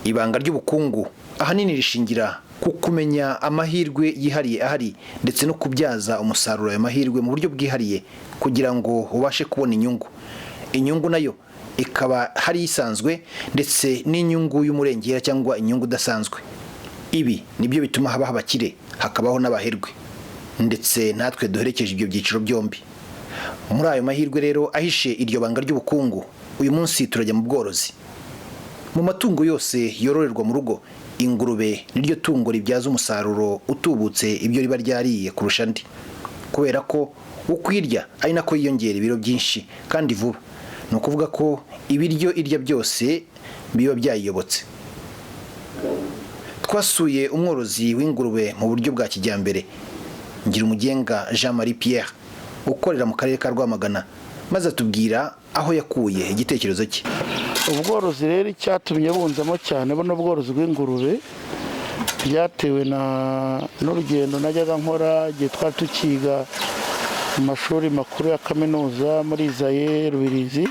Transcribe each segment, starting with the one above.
Ibanga ry'ubukungu ahanini rishingira ku kumenya amahirwe yihariye ahari ndetse no kubyaza umusaruro ayo mahirwe mu buryo bwihariye kugira ngo ubashe kubona inyungu. Inyungu nayo ikaba hari isanzwe ndetse n'inyungu y'umurengera cyangwa inyungu idasanzwe. Ibi nibyo bituma habaho abakire, hakabaho n'abaherwe, ndetse natwe duherekeje ibyo byiciro byombi. Muri ayo mahirwe rero ahishe iryo banga ry'ubukungu, uyu munsi turajya mu bworozi. Mu matungo yose yororerwa mu rugo, ingurube niryo tungo ribyaza umusaruro utubutse ibyo riba ryariye kurusha andi, kubera ko uko irya ari nako yiyongera ibiro byinshi kandi vuba. Ni ukuvuga ko ibiryo irya byose biba byayiyobotse. Twasuye umworozi w'ingurube mu buryo bwa kijyambere, Ngirumugenga Jean Marie Pierre, ukorera mu karere ka Rwamagana, maze atubwira aho yakuye igitekerezo cye. Ubworozi rero, icyatumye bunzamo cyane buno bworozi bw'ingurube, byatewe na n'urugendo najyaga nkora igihe twari tukiga mu mashuri makuru ya kaminuza muri ISAE Rubirizi.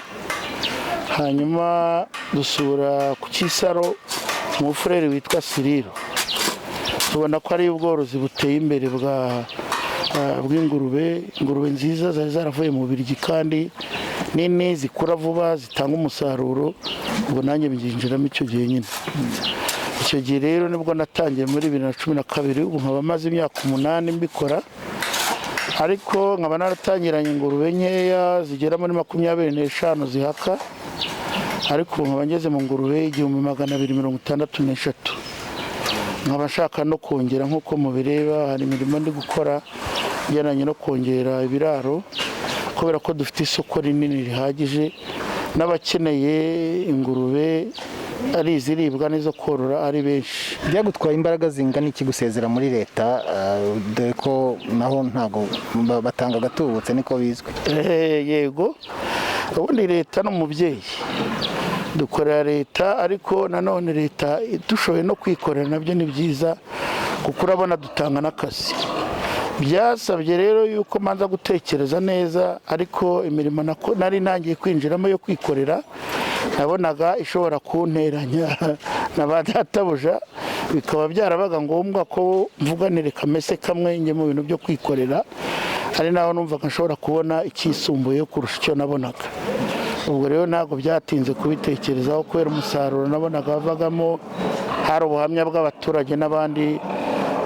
Hanyuma dusura ku Kisaro umufurere witwa Siriro, tubona ko ari ubworozi buteye imbere bwa bw'ingurube, ingurube nziza zari zaravuye mu Bubiligi kandi nini, zikura vuba, zitanga umusaruro. Ubwo nanjye mbyinjiramo icyo gihe nyine. Icyo gihe rero nibwo natangiye muri 2012, ubu nkaba maze imyaka 8 mbikora, ariko nkaba naratangiranye ingurube nkeya zigera muri 25 zihaka, ariko ubu nkaba ngeze mu ngurube 1263, nkaba nshaka no kongera. Nk'uko mubireba, hari imirimo ndi gukora ijyanye no kongera ibiraro, kubera ko dufite isoko rinini rihagije n'abakeneye ingurube, ari iziribwa n'izo korora, ari benshi. Byagutwaye imbaraga zingana iki gusezera muri leta, dore ko naho ntabwo batanga agatubutse, niko bizwi? Yego, ubundi leta ni umubyeyi, dukorera leta, ariko nanone leta dushoboye no kwikorera nabyo ni byiza, kuko urabona dutanga n'akazi. Byasabye rero yuko manza gutekereza neza, ariko imirimo nari ntangiye kwinjiramo yo kwikorera nabonaga ishobora kunteranya na ba databuja, bikaba byarabaga ngombwa ko mvuganire kamese kamwe njye mu bintu byo kwikorera, ari naho numvaga nshobora kubona icyisumbuye kurusha icyo nabonaga. Ubwo rero ntabwo byatinze kubitekerezaho, kubera umusaruro nabonaga wavagamo, hari ubuhamya bw'abaturage n'abandi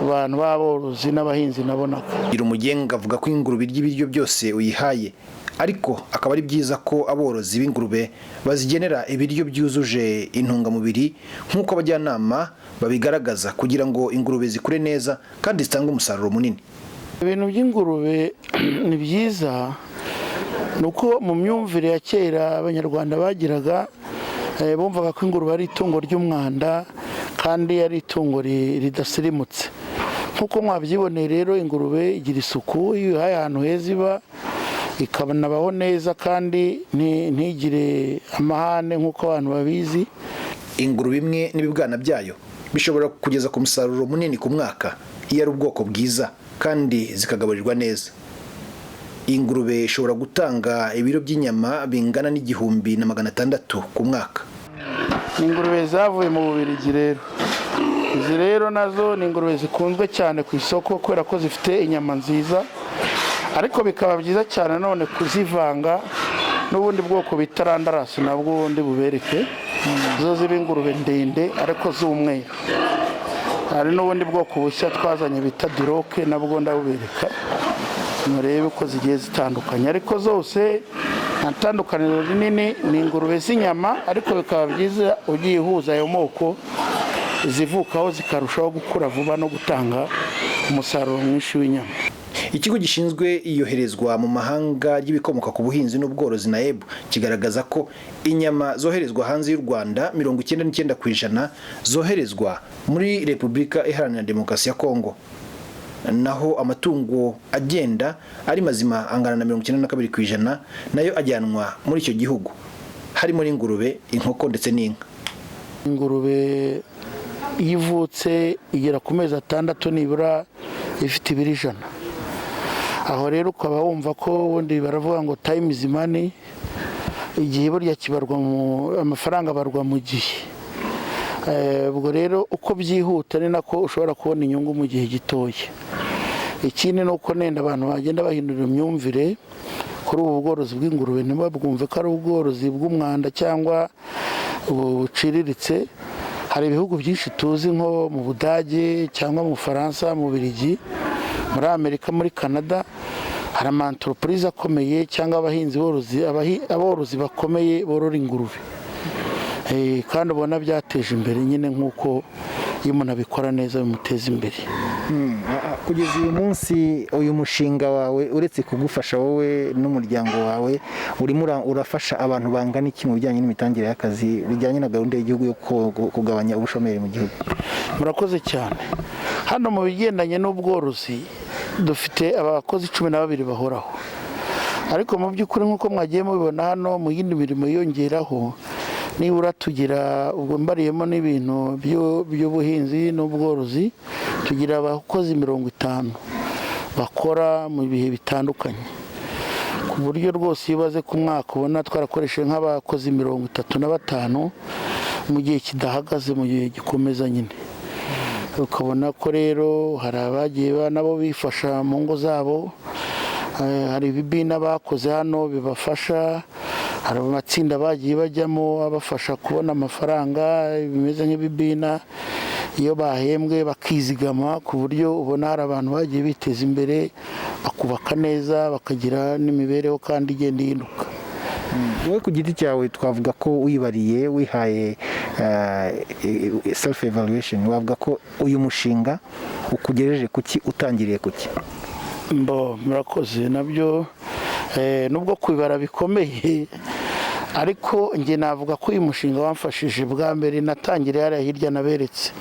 bantu b'aborozi n'abahinzi nabonaga. Umugenga avuga ko ingurube irya ibiryo byose uyihaye, ariko akaba ari byiza ko aborozi b'ingurube bazigenera ibiryo byuzuje intungamubiri nk'uko abajyanama babigaragaza, kugira ngo ingurube zikure neza kandi zitange umusaruro munini. Ibintu by'ingurube ni byiza, ni uko mu myumvire ya kera Abanyarwanda bagiraga, bumvaga ko ingurube ari itungo ry'umwanda kandi ari itungo ridasirimutse. Nk'uko mwabyiboneye rero, ingurube igira isuku. Iyo uyihaye ahantu heza iba, ikanabaho neza kandi ntigire amahane nk'uko abantu babizi. Ingurube imwe n'ibibwana byayo bishobora kugeza ku musaruro munini ku mwaka iyo ari ubwoko bwiza kandi zikagaburirwa neza. Ingurube ishobora gutanga ibiro by'inyama bingana n'1600 ku mwaka. Ni ingurube zavuye mu Bubiligi rero. Izi rero nazo ni ingurube zikunzwe cyane ku isoko kubera ko zifite inyama nziza, ariko bikaba byiza cyane none kuzivanga n'ubundi bwoko bita Landrace, nabwo ubundi bubereke, zo ziba ingurube ndende ariko z'umweru. Hari n'ubundi bwoko bushya twazanye bita Duroc, nabwo ndabubereka murebe uko zigiye zitandukanye, ariko zose nta tandukaniro rinini, ni ingurube z'inyama, ariko bikaba byiza ugiye uhuza ayo moko, zivukaho zikarushaho gukura vuba no gutanga umusaruro mwinshi w'inyama. Ikigo gishinzwe iyoherezwa mu mahanga ry'ibikomoka ku buhinzi n'ubworozi, NAEB, kigaragaza ko inyama zoherezwa hanze y'u Rwanda, 99% zoherezwa muri Repubulika Iharanira Demokarasi ya Kongo, naho amatungo agenda ari mazima angana na 92% nayo ajyanwa muri icyo gihugu, harimo n'ingurube, inkoko ndetse n'inka. Ingurube iyo ivutse igera ku mezi 6 nibura ifite ibiro 100. Aho rero ukaba wumva ko ubundi baravuga ngo "time is money", igihe burya kibarwa mu amafaranga, abarwa mu gihe. Ubwo rero uko byihuta ni nako ushobora kubona inyungu mu gihe gitoya. Ikindi ni uko nenda abantu bagenda bahindura imyumvire kuri ubu bworozi bw'ingurube, ntibabwumve ko ari ubworozi bw'umwanda cyangwa buciriritse. Hari ibihugu byinshi tuzi nko mu Budage cyangwa mu Bufaransa, mu Bubiligi, muri Amerika, muri Canada, hari ama entreprise akomeye cyangwa abahinzi borozi, aborozi bakomeye borora ingurube. Kandi ubona byateje imbere nyine, nk'uko iyo umuntu abikora neza bimuteza imbere. Kugeza uyu munsi, uyu mushinga wawe, uretse kugufasha wowe n'umuryango wawe, urimo urafasha abantu bangana iki mu bijyanye n'imitangire y'akazi, bijyanye na gahunda y'igihugu yo kugabanya ubushomeri mu gihugu? Murakoze cyane. Hano mu bigendanye n'ubworozi dufite abakozi 12 bahoraho, ariko mu by'ukuri, nk'uko mwagiye mubibona hano, mu yindi mirimo yiyongeraho, nibura tugira, ubwo mbariyemo n'ibintu by'ubuhinzi n'ubworozi, tugira abakozi 50 bakora mu bihe bitandukanye, ku buryo rwose iyo ubaze ku mwaka ubona twarakoresheje nk'abakozi 35 mu gihe kidahagaze, mu gihe gikomeza nyine. Ukabona ko rero hari abagiye nabo bifasha mu ngo zabo, hari ibibina bakoze hano bibafasha, hari amatsinda bagiye bajyamo abafasha kubona amafaranga bimeze nk'ibibina, iyo bahembwe bakizigama, ku buryo ubona hari abantu bagiye biteza imbere, bakubaka neza, bakagira n'imibereho kandi igenda ihinduka. Wowe ku giti cyawe, twavuga ko wibariye, wihaye self evaluation, wavuga ko uyu mushinga ukugejeje kuki, utangiriye kuki? Mbo murakoze. Nabyo nubwo kubibara bikomeye, ariko njye navuga ko uyu mushinga wamfashije. Bwa mbere natangiriye hariya hirya naberetse,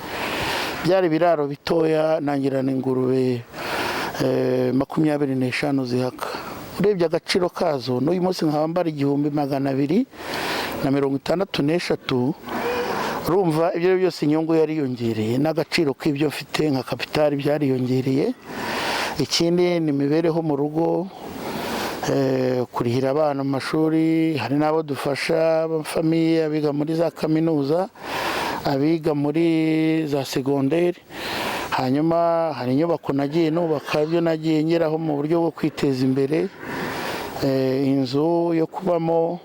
byari ibiraro bitoya, ntangirana ingurube 25 zihaka. Urebye agaciro kazo n'uyu munsi nkaba mbara 1263. Urumva ibyo ari byo byose inyungu yariyongereye, n'agaciro k'ibyo mfite nka kapitali byariyongereye. Ikindi ni imibereho mu rugo, kurihira abana mu mashuri. Hari n'abo dufasha, famille, abiga muri za kaminuza, abiga muri za segonderi. Hanyuma hari inyubako nagiye nubaka, ibyo nagiye ngeraho mu buryo bwo kwiteza imbere, inzu yo kubamo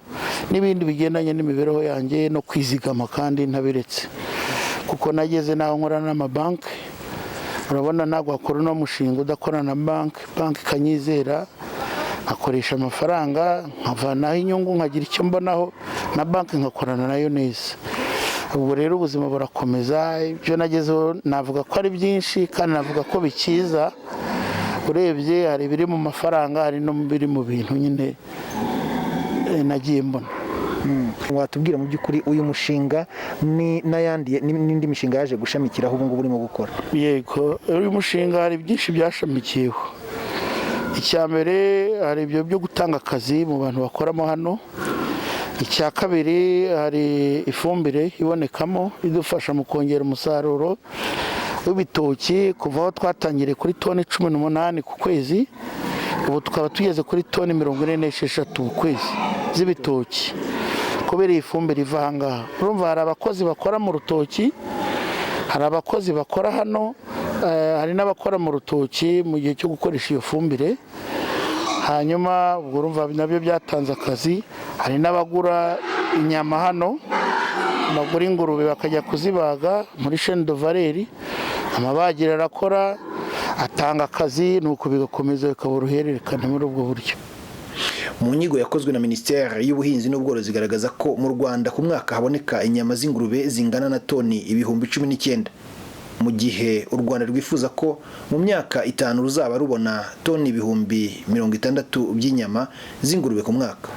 n'ibindi bigendanye n'imibereho yanjye no kwizigama, kandi ntabiretse, kuko nageze n'aho nkorana n'amabanki. Urabona ntabwo wakora uno mushinga udakorana na banki. Banki ikanyizera, nkakoresha amafaranga, nkavanaho inyungu, nkagira icyo mbonaho, na banki nkakorana nayo neza. Ubwo rero ubuzima burakomeza. Ibyo nagezeho navuga ko ari byinshi, kandi navuga ko bikiza. Urebye hari ibiri mu mafaranga, hari no biri mu bintu nyine nagiye mbona. Watubwira mu by'ukuri uyu mushinga ni n'ayandi n'indi mishinga yaje gushamikiraho ubu ngubu urimo gukora? Yego, uyu mushinga hari byinshi byashamikiyeho. Icya mbere, hari ibyo byo gutanga akazi mu bantu bakoramo hano. Icya kabiri, hari ifumbire ibonekamo idufasha mu kongera umusaruro w'ibitoki, kuva aho twatangiriye kuri toni 18 ku kwezi, ubu tukaba tugeze kuri toni 46 ku kwezi z'ibitoki, kubera iyi fumbire iva aha ngaha. Urumva hari abakozi bakora mu rutoki, hari abakozi bakora hano, hari n'abakora mu rutoki mu gihe cyo gukoresha iyo fumbire. Hanyuma ubwo urumva nabyo byatanze akazi. Hari n'abagura inyama hano, bagura ingurube bakajya kuzibaga muri chaîne de valeur. Amabagiro arakora, atanga akazi, nuko bigakomeza bikaba uruhererekane muri ubwo buryo. Mu nyigo yakozwe na Minisiteri y'Ubuhinzi n'Ubworozi, igaragaza ko mu Rwanda ku mwaka haboneka inyama z'ingurube zingana na toni 19,000, mu gihe u Rwanda rwifuza ko mu myaka 5 ruzaba rubona toni 60,000 by'inyama z'ingurube ku mwaka.